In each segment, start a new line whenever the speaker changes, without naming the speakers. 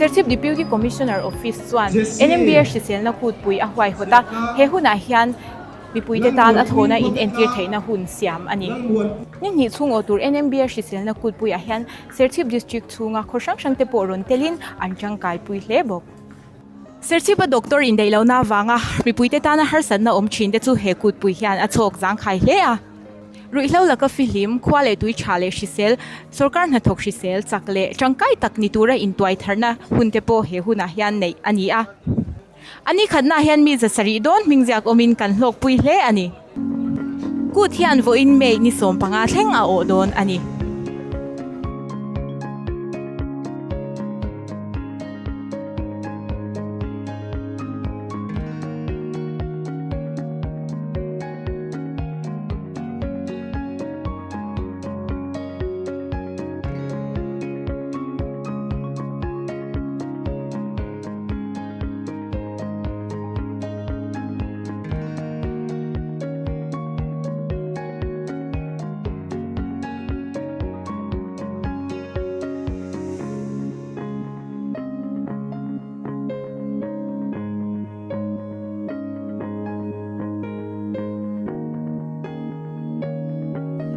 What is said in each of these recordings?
Serchhip Deputy Commissioner Office chuan NMBA hriselna kutpui a huaihawt a, he hunah hian mipuite tan a thlawhna in entir theihna hun siam a ni. Ni hnih chhung aw tur NMBA hriselna kutpuiah hian Serchhip District chhunga khaw hrang hrangte pawh rawn telin an tangkaipui hle bawk. Serchhipa doctor indaih lohna avanga mipuite tana harsatna awm thinte chu he kutpui hian a chhawk zangkhai hle a. Ruihhlo laka fihlim, khua leh tui tha leh hrisel, sorkar hnathawk hrisel chak leh tangkai tak ni tura intuai tharna hunte pawh he hunah hian neih a ni a. A ni khatnaah hian mi zasarih dawn hming ziak awmin kan hlawkpui hle a ni. Kut hian vawiin May ni 15 thleng a awh dawn a ni.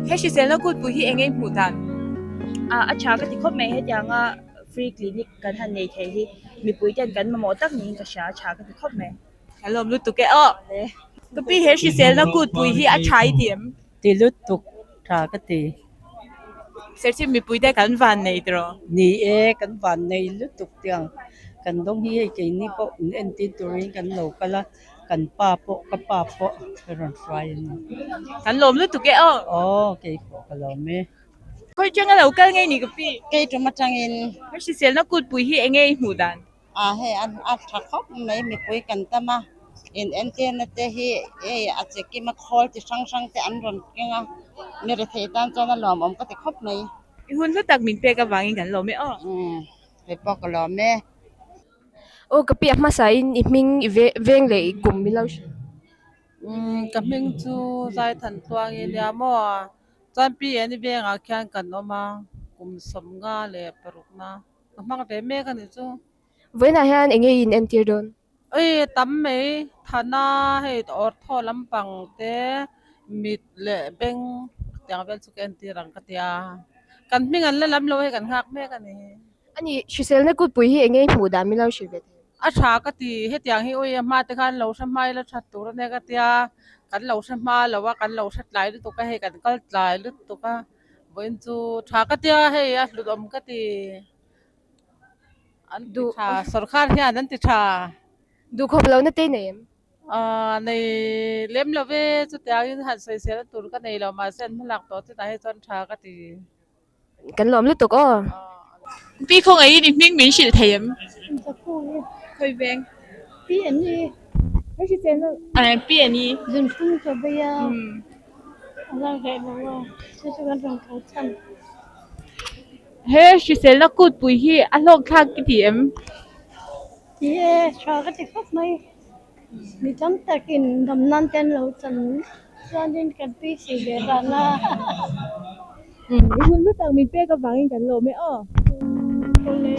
He hriselna kutpui hi eng nge hmuh dan?
A tha ka ti khawp mai hetianga free clinic kan han nei thei hi mipui ten kan mamawh tak niin ka hria a tha ka ti khawp mai.
Ka lawm lutuk e aw. Ka pi he hriselna kutpui hi a tha i ti em?
Ti lutuk tha ka ti.
Serchhip mipui te kan van nei tiraw?
Ni e, kan van nei lutuk tiang kan dawng hi hei keini pawh in entir turin kan lo kal a, kan pa pawh ka pa pawh ka rawn hruai a ni.
Kan lawm lutuk e aw.
Aw keipawh ka lawm e.
Khawi atanga lo kal ngei ni ka pi?
Kei tum atangin.
Hriselna kutpui hi enge i hmuh dan?
A hei a a tha khawp mai mipui kan tam a, in entirna te hi hei a che kim a khawl chi hrang hrang te an rawn keng a, mi rethei tan chuan a lawmawm ka ti khawp mai.
I hun hlu tak min pek avangin kan lawm e aw.
Umm kei pawh ka lawm e.
Aw ka pi a hmasa in i hming i veng leh i kum min lo hrilh.
Umm ka hming chu Zaithan Tluangi nia maw? Chuan pi eni vengah khian kan awm a, kum 56 na ka hmang ve mek a nih chu.
Vawiinah hian eng nge i in entir dawn?
Ui tam mai, thana hei ortho lampang te mit leh beng tiang vel chu ka entir ang ka tia. Kan hming an la lam lo hei kan nghak mek a ni.
A ni, hriselna kutpui hi eng nge i hmuh dan min lo hrilh ve thei?
A tha ka ti, hetiang hi ui a hma te khan lo hre hma ila that tur a nia ka tia, kan lo hre hma lo a, kan lo hre tlai lutuk a hei kan kal tlai lutuk a, vawiin chu tha ka tia hei a hlut awm ka ti, an ti tha sawrkar hian an ti tha.
Duhkhawp lohna te nei em?
Aaa nei lem lo ve, chutiangin han sawisel tur ka nei lo mahse an hmalak tawh chinah hi chuan tha ka ti.
Kan lawm lutuk aw.
Pi khawngaihin i hming min hrilh thei em? Khawi veng?
Pi an ni.
Pi an ni.
Zunphung ka vei a, a la reh lo a, chu chu kan rawn kal chhan.
He hriselna kutpui hi a hlawk thlak i ti em?
Ti e, tha ka ti khawp mai. Mi tam takin dam nan te an lo chan chuanin kan tui si ve dan a.
I hun hlu tak min pek avangin kan lawm e aw.
Awle.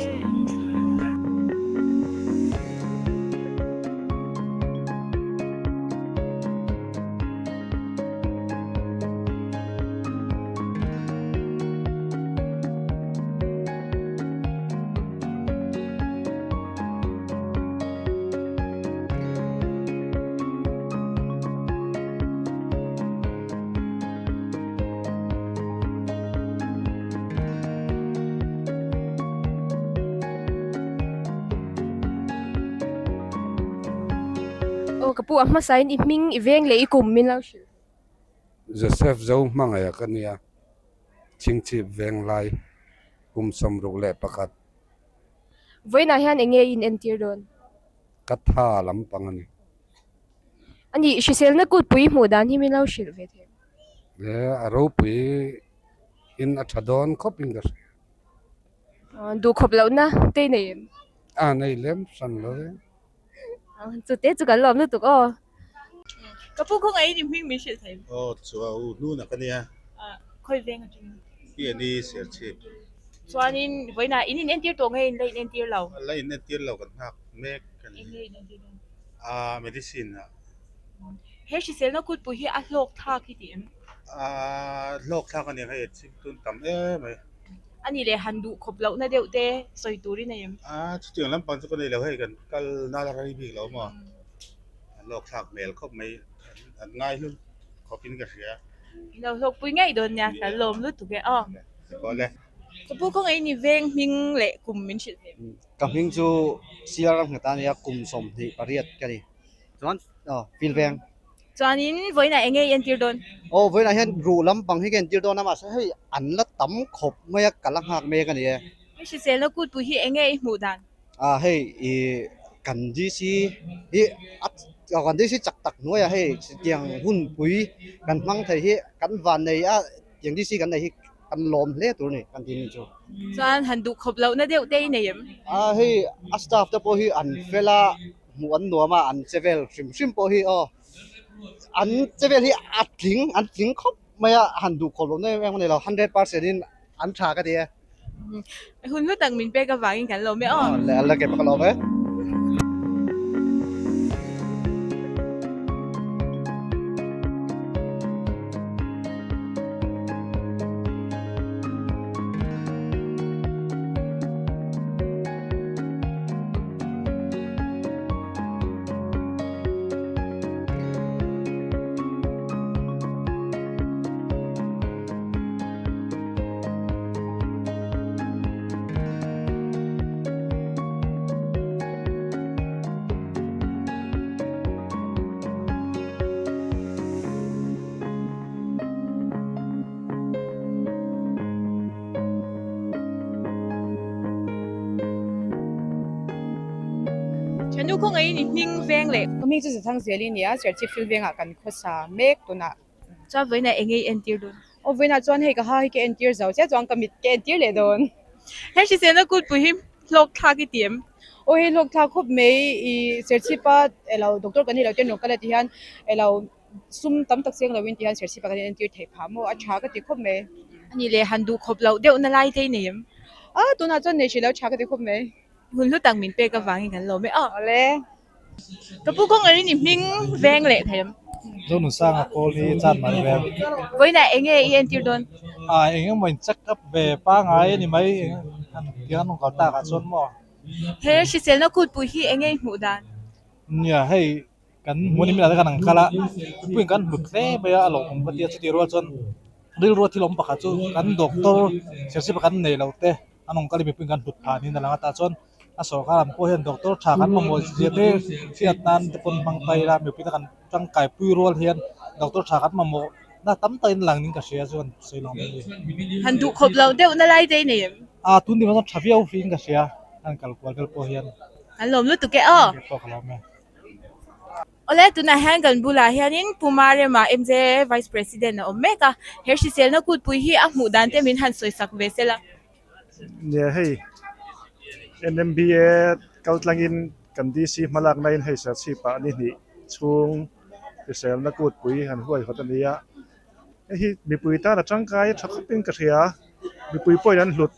Aw ka pu a hmasa in i hming i veng leh i kum min lo hrilh.
Joseph Zo hmangaih ka nia Chingchhip Venglai kum 61.
Vawiinah hian eng nge i in entir dawn?
Ka tha lampang a ni.
A nih, hriselna kutpui hmuh dan hi min lo hrilh ve thei.
E, a ropui in a tha dawn khawp in ka hria.
Duhkhawp lohna te i nei em?
A nei lem hran lo e.
Chute chu kan lawm lutuk aw.
Ka pu khawngaih in i hming min hrilh thei.
Aw chu a u hnuna ka nia.
Khawi veng atangin?
Hi a ni Serchhip.
Chuanin vawiinah in inentir tawh nge in la inentir lo?
La inentir lo kan nghak mek a ni.
Eng nge inentir dawn?
Aa medicine ah.
He hriselna kutpui hi a hlawk thlak i ti em?
Aa hlawk thlak a ni hei chhim tun tam em mai.
A nih leh han duh khawp lohna deuh te sawi turin a em?
Aa chutiang lampang chu ka nei lo hei kan kal nal rei bik lo maw? A hlawk thlak hmel khawp mai an ngai hlul khawpin ka hria.
I lo hlawkpui ngei dawn nia, kan lawm lutuk e aw.
Awle.
Ka pu khawngaih i ni veng hming leh kum min hrilh ve.
Ka hming chu Sial Ramnghet a nia, kum 28 ka ni. Chuan aw feel veng.
Chuanin vawiinah eng nge i entir dawn?
Aw vawiinah hian ruh lampang hi ka entir dawn a mahse hei an la tam khawp mai a, ka la nghak mek a ni e.
Hei hriselna kutpui hi eng nge i hmuh dan?
Ah hei i kan DC hi a kan DC chak tak hnuaiah hei tiang hunpui kan hmang thei hi kan van nei a tiang DC kan nei hi kan lawm hle tur a ni kan tih ni chu.
Chuan han duh khawp lohna deuh te i nei em?
Ah hei a staff te pawh hi an fel a hmuh an nuam a an che vel hrim hrim pawh hi aw an che vel hi a tling an tling khawp mai a han duh khawp lohna em em a ni lo 100% in an tha ka ti e.
Hun hlu tak min pek avangin kan lawm e aw.
Le a la ke ka lawm e.
Thanu khawngaih in i hming veng leh.
Ka hming chu Zathang Zeli a ni a, Serchhip Field vengah kan khawsa mek tunah.
Chuan vawiinah eng nge i entir dawn?
Aw vawiinah chuan hei ka ha hi ka entir zo chiah chuan ka mit ka entir leh dawn.
Hei hriselna kutpui hi hlawk thlak i ti em?
Aw hei hlawk thlak khawp mai i Serchhip a elo doctor kan ni lo te an rawn kal a ti hian elo sum tam tak cheng loin ti hian Serchhip ah kan entir theih phah maw a tha ka ti khawp mai.
Ani leh han duh khawp loh deuh na lai te i nei em?
A tunah chuan nei hrih lo tha ka ti khawp mai.
Hun hlu tak min pek avangin kan lawm e aw.
Awle.
Ka pu kawng erin i hming veng leh thei em?
Zonunsanga kawl hi chan mai veng.
Vawiinah eng nge i entir dawn?
Ah eng emaw in check up ve pangai a ni mai eng han tiang an rawn kal tak ah chuan maw?
He hriselna kutpui hi eng nge i hmuh dan?
Nia hei kan hmuh ni milah te kan ang kal a, mipuiin kan hlut hle mai a, a lawmawm ka ti a, chutih rual chuan rilru a thil awm pakhat chu kan doctor serchhip a kan nei lo te an awm kal in mipuiin kan hlut phah niin a lang a, tah chuan a sorkar lam pawh hian doctor tha kan mamawh zia te hriat nan te pawn hmang ta ila mipui te kan tangkai pui rual hian doctor tha kan mamawh na tam takin lang niin ka hria chuan sawi lang dawn a ni.
Han duh khawp loh deuh na lai te i nei em?
A tun ni chuan tha viau in ka hria an kal kual vel pawh hian.
Kan lawm lutuk e aw.
Pawh ka lawm e.
Awle tunah hian kan bulah hianin Pu Marema MJ Vice President a awm mek a, he hriselna kutpui hi a hmuh dan te min han sawi sak ve sela.
Nia hei NMBA kal tlangin kan DC hmalakna in hei Serchhip ah ni hnih chhung hriselna kutpui han huaihawt a ni a, hei hi mipui tan a tangkai tha khawpin ka hria, mipui pawhin an hlut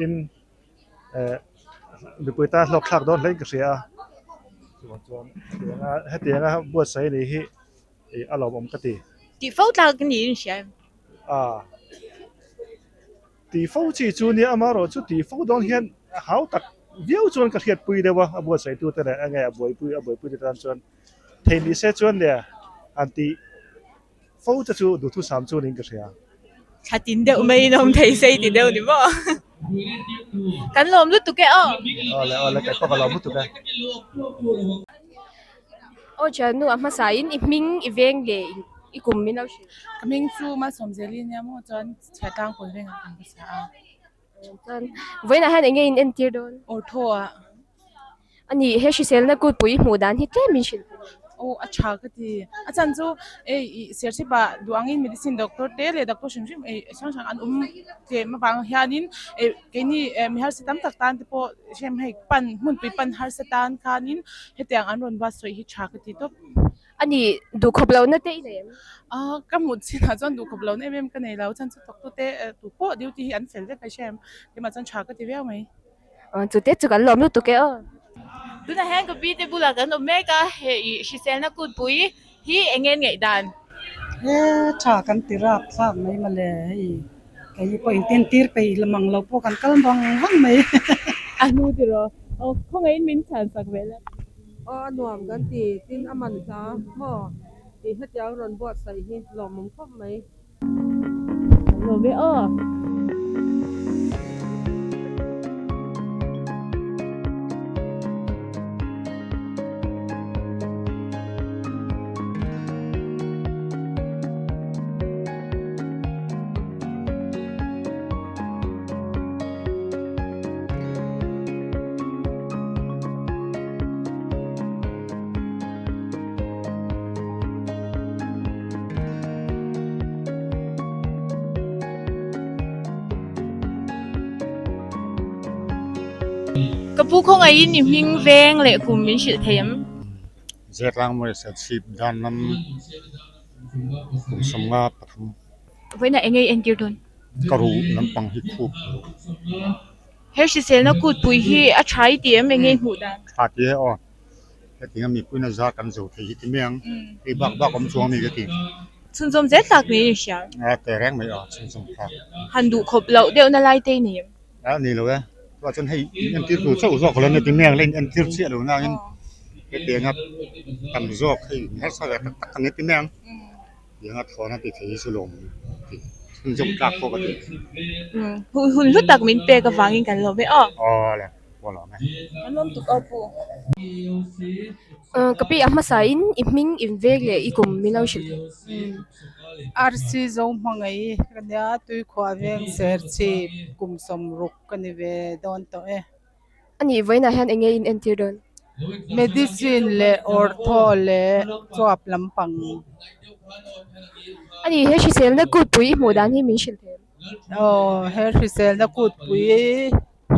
in eh mipui tan hlawk thlak dawn hlein ka hria a, chuvang chuan hetianga hetianga buatsaih a nih hi ih a lawmawm ka ti.
Tih fo tlak a niin hria em?
A tih fo chi chu nia amaherawh chu tih fo dawn hian a hau tak viau chuan ka hriatpui deuh a, a buatsaih tute leh enge a buaipui a buaipui te tan chuan thei ni se chuan nia an tih Fo te chu duhthusam chu niin ka hria.
Thla tin deuh maiin awm thei sei ti deuh ni maw? Kan lawm lutuk e aw.
Awle awle kei pawh ka lawm lutuk e.
Aw thiannu a hmasa in i hming i veng leh i kum min lo hrilh.
Ka hming chu Malsawmzeli nia maw chuan Chhiatlangkawn vengah kan hmasa a.
Chuan vawiinah hian eng nge in entir dawn?
Ortho ah.
A ni, he hriselna kutpui hmuh dan hi tlem min hrilh.
Aw a tha ka ti. A chan chu ei ih Serchhip ah duh angin medicine doctor te leh doctor hrim hrim ei hrang hrang an awm tlem avang hianin eh keini eh mi harsa tam tak tan te pawh hrem hei pan hmunpui pan harsa tan khanin hetiang an rawn buatsawi hi tha ka ti tawp.
Ani duh khawp lohna te i nei em?
A, ka hmuh chinah chuan duh khawp lohna em em ka nei lo. Chhan chu thawktute tu pawh duty hi an fel vek mai hre em. Keimah chuan tha ka ti viau mai.
Chute chu kan lawm lutuk e aw.
Tunah hian ka pi te bulah kan awm mek a, hei hriselna kutpui hi eng nge ngaihdan?
He tha kan ti rap thlak mai mawle hei kei pawh in entir peih la mang lo pawh kan kal vang vang mai.
A hnu tiraw? Aw khawngaihin min chhan sak ve la.
Aw a nuam kan ti tin a man hla maw tih hetiang rawn buatsaih hi lawmawm khawp mai.
Kan lawm e aw. Ka pu khawngaihin i hming veng leh kum min hrilh thei em?
Zirtlang mawi Serchhip dan lam kum sawmnga pathum.
Vawiinah eng nge i entir dawn?
Ka ruh lampang hi khup ruh.
He hriselna kutpui hi a tha i ti em? Eng nge i hmuh dan?
Tha ti e aw. Hetiang a mipuiin a zar kan zo thei hi ti mai ang. Hei bak bak awm chuang a mi ka ti.
Chhunzawm zel tlak niin i hria.
A teh reng mai aw, chhunzawm tlak.
Han duh khawp loh deuhna lai te i nei em?
A ni lo e. Chuvah chuan hei in entir tur chauh zawk lo a nia ti mai ang, la in entir chiah lo nangin hetianga tam zawk hei harsa ve tak tak kan nia ti mai ang. Tianga thlawna ti thei hi chu lawm ti chhunzawm tlak pawh ka ti.
Hun hun hlu tak min pek avangin kan lawm e aw.
Aw le, pawh lawm e.
Kan lawm tuk aw pu.
Ka pi a hmasa in i hming in vek leh i kum min lo hrilh thei.
RC zo hmangaih ka nia Tuikhuah veng Serchhip kum sawmruk ka ni ve dawn tawh e.
A nih vawiinah hian eng nge in entir dawn?
Medicine leh ortho leh chuap lampang.
A nih he hriselna kutpui i hmuh dan hi min hrilh thei em?
Aw he hriselna kutpui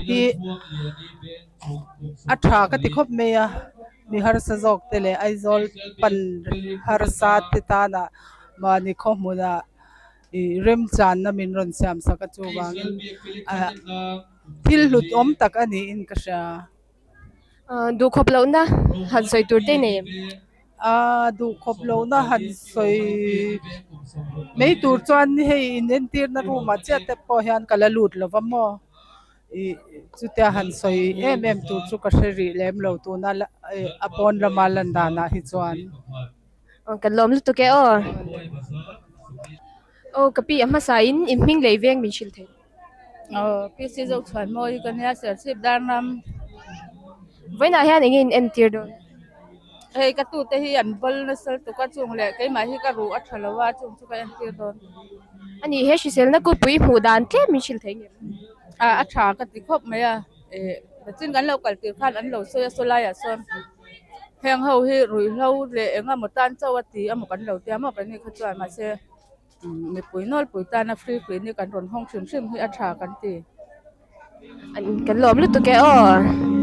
hi a tha ka ti khawp mai a, mi harsa zawk te leh Aizawl pan harsa te tana mahni khawhmunah ih remchanna min rawn siam sak a chuvangin ah thil hlut awm tak a niin ka hria.
Duh khawp lohna han sawi tur te nei em?
Aa duh khawp lohna han sawi mai tur chuan hei in entirna room ah chiah te pawh hian ka la lut lo va maw ih chutia han sawi em em tur chu ka hre rih lem lo tuna a pawn lama lan danah hi chuan.
Kan lawm lutuk e aw. Aw ka pi a hmasa in i hming lei veng min hrilh thei.
Aw PC zo chhuan mawi ka nia Serchhip Darnam.
Vawiinah hian eng nge in entir dawn?
Hei ka tute hi an bal nasa lutuk a chung leh keimah hi ka ruh a tha lo a chung chu ka entir dawn.
A nih he hriselna kutpui hmuh dan tlem min hrilh thei ngem?
A a tha ka ti khawp mai a eh nichin kan lo kal tir khan an lo sawi a saw laiah sawn heng ho hi ruihhlo leh eng emaw tan chauh a ti emaw kan lo tia maw keini kha chuan mahse Mipui nawlpui tana free clinic an rawn hawng hrim hrim hi a tha kan ti.
Kan lawm lutuk e aw.